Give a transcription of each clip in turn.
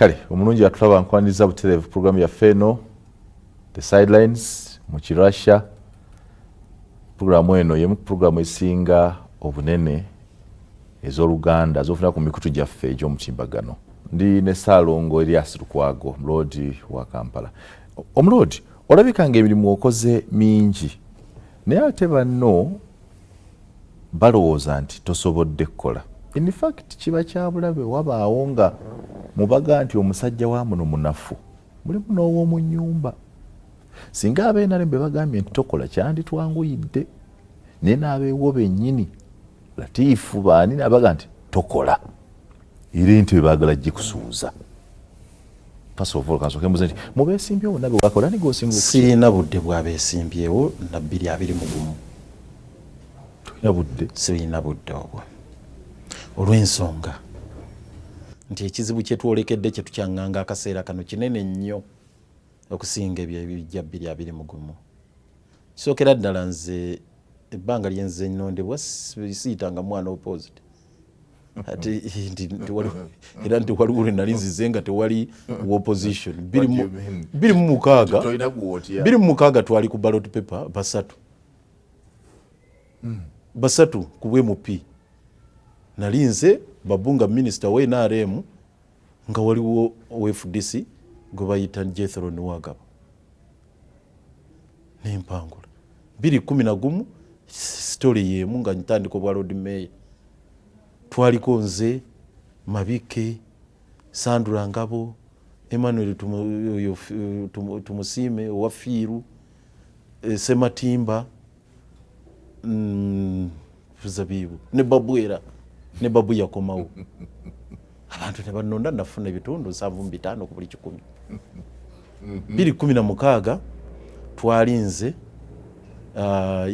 Kale omulungi atulaba, nkwaniriza butereevu programu yaffe eno, The Sidelines mu Kirussia. Programu eno yemu ku programu esinga obunene ez'Oluganda zofuna ku mikutu gyaffe egy'omutimbagano. Ndi ne Ssaalongo Erias Lukwago, omuloodi wa Kampala. Omuloodi, olabika nga emirimu okoze mingi, naye ate banno balowooza nti tosobodde kukola. In fact, kiba kya bulabe wabaawo nga mubaga nti omusajja wa muno munafu, mulimu n'ow'omu nnyumba. Singa ab'NRM be bagambye nti tokola, kyanditwanguyidde, naye n'abeewo bennyini, Latiifu, baani, nabaga nti tokola, era entebe baagala gikusuuza. First of all, kansooke mbuze nti mubeesimbyewo bonna bewakola, ani gwosinga? Sirina budde bwabeesimbyewo na 2021. Tolina budde? Sirina budde obwo, olw'ensonga nti ekizibu kyetwolekedde kyetukyaŋŋanga akaseera kano kinene nnyo okusinga ebyo ebijja 2021. Kisookera ddala, nze ebbanga lyenze nnondebwa siyitanga mwana opposite, ate era nti waliwo lwe nali nzize nga tewali opposition. 2006, 2006 twali ku ballot paper basatu, basatu ku bwMP. Nali nze, Babu nga minisita wa NRM, nga waliwo oFDC gwe bayita Jethro Niwagaba, nempangula. 2011 story yemu, nga ntandika obwa Lord Mayor, twaliko nze, Mabike, Sandra Ngabo, Emmanuel Tumusiime owa Fiiru, Sematimba, Zabibu ne Babu, era ne Babu yakomawo. Abantu ne banonda, nafuna ebitundu 75 ku buli 100. 2016 twalinze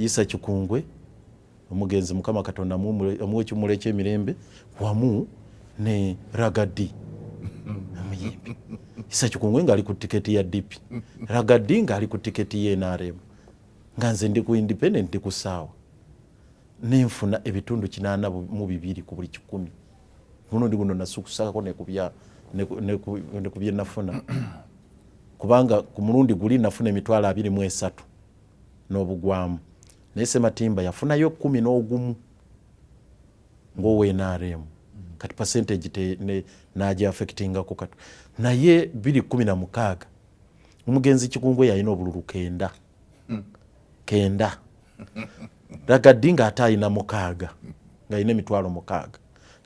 Isa Kikungwe omugenzi, Mukama Katonda amuwe ekiwummulo ekyemirembe, wamu ne Ragga Dee omuyimbi. Isa Kikungwe ng'ali ku tiketi ya DP, Ragga Dee ng'ali ku tiketi ya NRM, nga nze ndi ku independent, ndi ku ssaawa, nenfuna ebitundu 82 ku buli 100. Mulundi guno nasukusako ne ku byenafuna, kubanga ku mulundi guli nafuna 23,000 n'obugwamu, naye Sematimba yafunayo 11 ng'owa NRM. Kati percentage nagi affectingako kati. Naye 2016 omugenzi Kikungwe yalina obululu 9, 9, Ragga Dee ng'ate alina 6, ng'alina 60,000,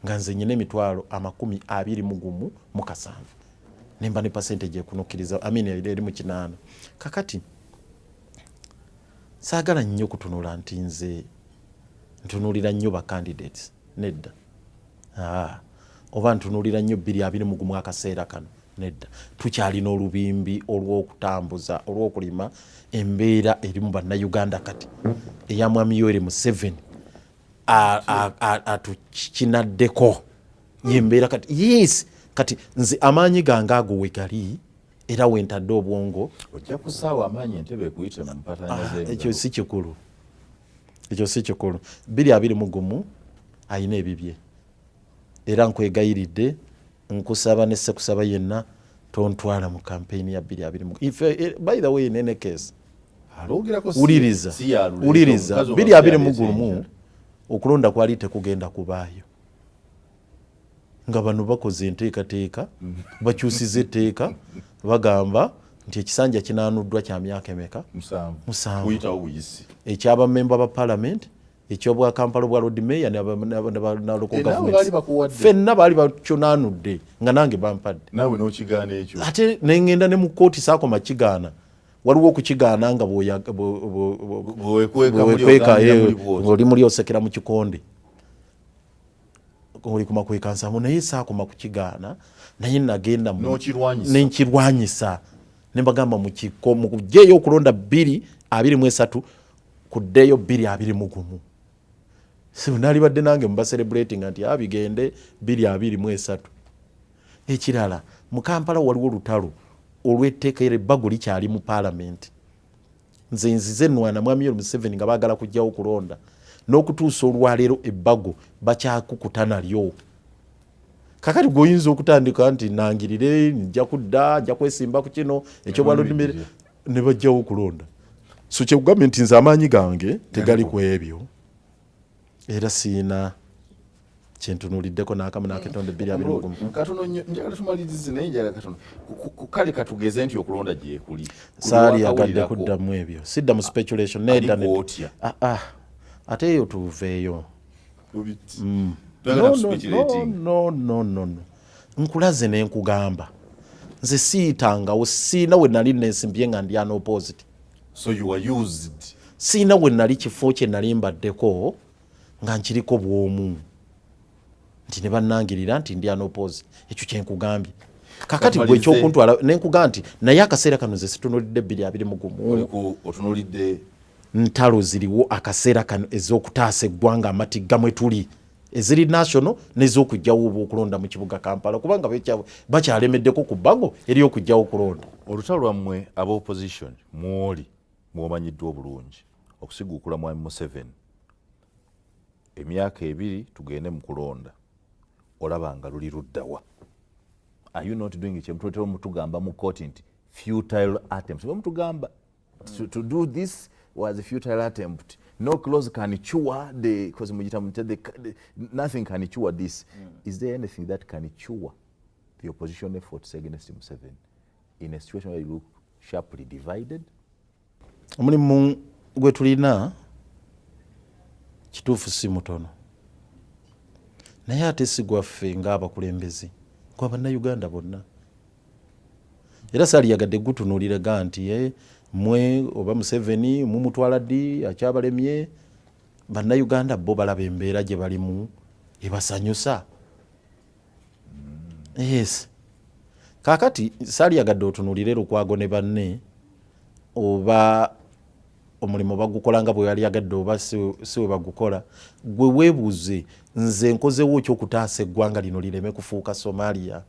nga nze nyina 21,700, nemba ne percentage ekunukkiriza amin eri mu 80. Kakati saagala nnyo kutunula nti nze ntunuulira nnyo ba candidates, nedda. Ah, oba ntunuulira nnyo 2021 akaseera kano, nedda. Tukyalina olubimbi olw'okutambuza, olw'okulima embeera erimu Bannayuganda kati eya Mwami Yoweri Museveni atukinaddeko yembeera kati. Yes, kati nze amaanyi gange ago we gali era wentadde obwongo. Ojja kusaawa amaanyi entebe ekuyite mu mpatanya. Ah, ekyo si kikulu, ekyo si kikulu. 2021 ayina ebibye, era nkwegayiridde, nkusaba ne sekusaba yenna, tontwala mu kampeyini ya 20. By the way, in any case, wuliriza, wuliriza, 2021 okulonda kwali tekugenda kubaayo, nga bano bakoze enteekateeka, bakyusiza etteeka, bagamba nti ekisanja kinaanuddwa kya myaka emeka? 7. Ekyabamemba ba parliament, ekyobwa Kampala, obwa Lord Mayor, ffenna baali bakyonanudde, nga nange bampadde. Naawe n'okigaana ekyo? Ate nengenda ne mu kooti, saakoma kigaana. Waliwo okukigaana nga bwekweka ng'oli muli osekera mu kikonde, oli kumakweka nsanvu, naye saakoma kukigaana, naye nagenda nenkirwanyisa, nembagamba mukugjeeyo okulonda 2023, kuddeyo 2021. Nalibadde nange muba celebrating nti abigende 2023. Ekirala, mu Kampala waliwo olutalo olw'etteeka, era ebbago likyali mu paalamenti. Nze nzize nwana Mwami Yoweri Museveni nga baagala kugjawo okulonda, n'okutuusa olwaleero ebbago bakyakukuta nalyo. Kakati gweoyinza okutandika nti nangirire, nja kudda, nja kwesimba ku kino ekyobwalodimere, ne bajjawo okulonda. So kyekugambye nti nze amaanyi gange tegali ku ebyo, era siina kyentunuliddeko n'akamu n'aketonde 2021. Katono nnyo, njagala tumalirize, naye njagala katono. Kale katugeze nti okulonda gyekuli. Saali yagadde kuddamu ebyo, sidda mu speculation, nedda. Ali gw'otya? Ah, ah. Ate eyo tuveeyo. Toyagala No, no, speculating. No, no, no, no. Nkulaze ne nkugamba, nze siyitangawo, siina we nali nesimbye nga ndi an opposite. So you were used. Siina we nali kifo kye nali mbaddeko nga nkiriko bwomu nti ne bannangirira nti ndi an opposite. Ekyo kyenkugambye. Kakati gwe Kamalirize. ekyokuntwala nenkugamba nti naye akaseera kano nze situnulidde 2021. Oliku otunulidde Ntalo ziriwo akaseera kano ez'okutaasa eggwanga amatigga mwe tuli, eziri national n'ez'okugyawo oba okulonda mu kibuga Kampala, kubanga bakyalemeddeko ku bbago ery'okugyawo okulonda. Olutalo lwammwe aba opposition mwoli mwomanyiddwa obulungi okusiguukula mwami Museveni, emyaka 2 tugende mu kulonda, olaba nga luli luddawa? Are you not doing kyemututera mutugamba mu kooti nti futile attempts? Bwe mutugamba to do this was a futile attempt, no clause can cure the, because mugita mutya the, nothing can cure this. Is there anything that can cure the opposition efforts against Museveni in a situation where you look sharply divided? Omulimu gwe tulina kituufu si mutono, naye ate si gwaffe ng'abakulembeze, gwa Bannayuganda bonna. Era saaliyagadde gutunuuliraga nti mwe oba Museveni mumutwala ddi, akyabalemye. Bannayuganda bo balaba embeera gye balimu ebasanyusa? Yes. Kaakati saaliyagadde otunuulire Lukwago ne banne oba omulimu bagukola nga bwe yaliyagadde oba si we bagukola. Gwe weebuuze, nze nkozewo ki okutaasa eggwanga lino lireme kufuuka Somalia?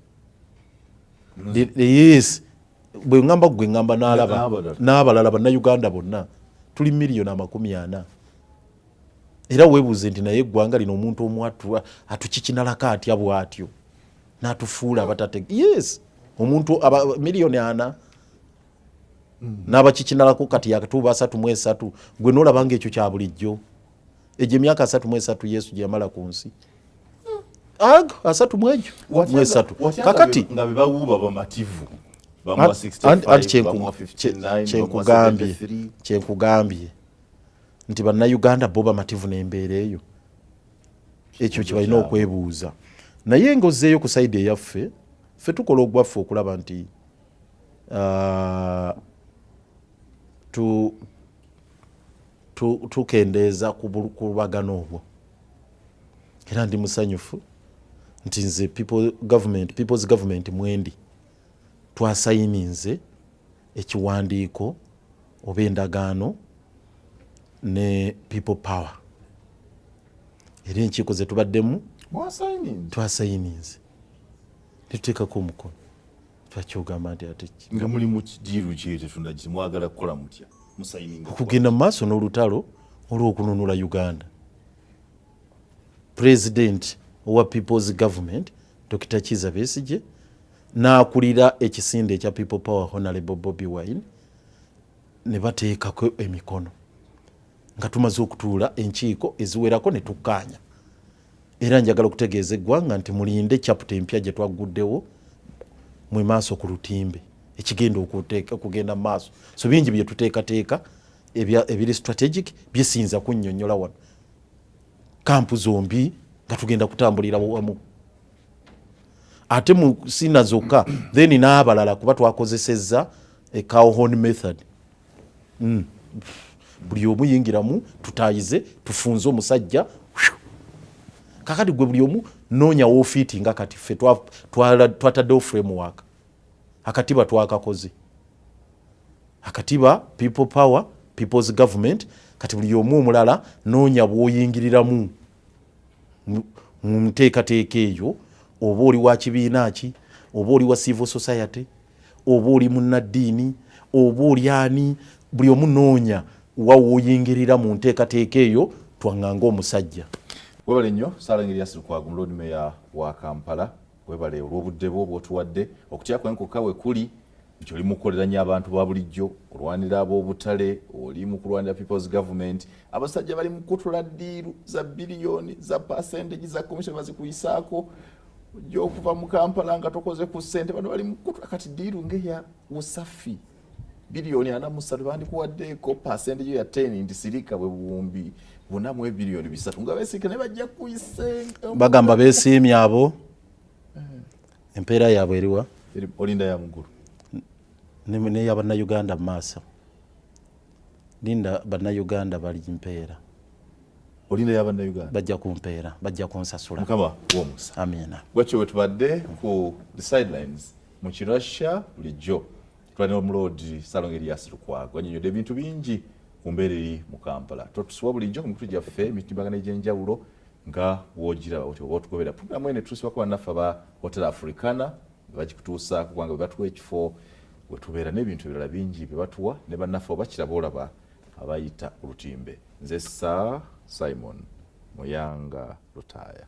Yes, bwe ŋŋamba gwe ŋŋamba n'alaba N'abalala. N'abalala Bannayuganda bonna tuli miliyoni 40. Era weebuuze nti naye eggwanga lino omuntu omu atukikinalako atya bw'atyo n'atufuula abatate? Yes, omuntu miliyoni 40 n'abakikinalako kati yakatuuba 33, gwe n'olaba nga ekyo kya bulijjo. Egyo emyaka 33 Yesu gye yamala ku nsi, ago asatu mu egyo mu esatu. Kakati nga bebawuuba bamativu, bamuwa anti 65, bamuwa 59, bamuwa kyenkugambye 73. Kyenkugambye nti Bannayuganda bo bamativu n'embeera eyo, ekyo kye balina kyabwe. Okwebuuza. Naye ng'ozzeeyo ku side eyaffe, ffe tukola ogwaffe okulaba nti tukendeeza ku bulubagano obwo. Era ndi musanyufu nti nze people government, People's Government mwendi, twasayininze ekiwandiiko oba endagaano ne People Power, era enkiiko ze tubaddemu Mwasayininze? Twasayininze netuteekako omukono. Twakyogamba nti ate ki? Nga muli mu deal ki tetundagi, mwagala kukola mutya, musayininga? Okugenda mu maaso n'olutalo olw'okununula Uganda. President owa People's Government, Dr Kiza Besigye, n'akulira ekisinde ekya People Power, Honorable Bobi Wine, ne bateekako emikono nga tumaze okutuula enkiiko eziwerako ne tukkaanya. Era njagala okutegeeza eggwanga nti mulinde chapter empya gye twagguddewo mwe maaso ku lutimbe ekigenda okugenda mu maaso. So bingi bye tuteekateeka ebiri strategic byesiyinza kunnyonnyola wano. Camp zombi nga tugenda kutambulira wamu, ate mu sina zokka, then n'abalala, kuba twakozesezza cow horn method. Buli omu yingiramu, tutayize, tufunze omusajja. Kakati gwe buli omu noonya woofiiti, nga kati ffe twataddewo framework, akatiba twakakoze, akatiba People Power, People's Government. Kati buli omu omulala noonya bw'oyingiriramu mu nteekateeka eyo, oba oli wa kibiina ki, oba oli wa civil society, oba oli munnaddiini, oba oli ani, buli omu noonya wa w'oyingirira mu nteekateeka eyo twaŋŋanga omusajja. Webale nnyo, Ssaalongo Erias Lukwago, Lord Mayor wa Kampala. Webale olw'obudde bwo bw'otuwadde. Okutya kwenkoka we kuli nti oli mukukolera nnyo abantu ba bulijjo, olwanira ab'obutale, oli mu kulwanira People's Government. Abasajja bali mu kukutula ddiiru za biliyoni za percentage za commission bazikuyisaako, ojja okuva mu Kampala nga tokoze ku ssente. Bano bali mu kukutula kati ddiiru ng'eya Usafi 43 biliyoni bandikuwaddeeko percentage ya 10 nti sirika bwe 400 biliyoni nga besirika naye bajja kuyisa. Bagamba beesiimye abo, empeera yaabwe eriwa? Olinda ya muggulu. Neya Bannayuganda mu maaso. Linda, Bannayuganda bali mpeera. Olinda ya Bannayuganda. Bajja kumpeera, bajja kunsasula. Mukama w'omusa. Amiina. Bwatyo bwe tubadde ku The Sidelines mu Kirasha. Bulijjo tulina omuloodi Ssalongo Erias Lukwago, annyonnyodde ebintu bingi ku mbeera eri mu Kampala. Totusiwa bulijjo ku mikutu gyaffe emitimbagano egy'enjawulo nga wogiraba oti oba otugobera. Puroguramu eno etuusibwako bannaffe aba Hotel Africana, bagikutuusaako kubanga bwe batuwa ekifo we tubeera n'ebintu ebirala bingi bye batuwa, ne bannaffe oba kiraba olaba abayita ku lutimbe. Nze Sir Simon Muyanga Lutaaya.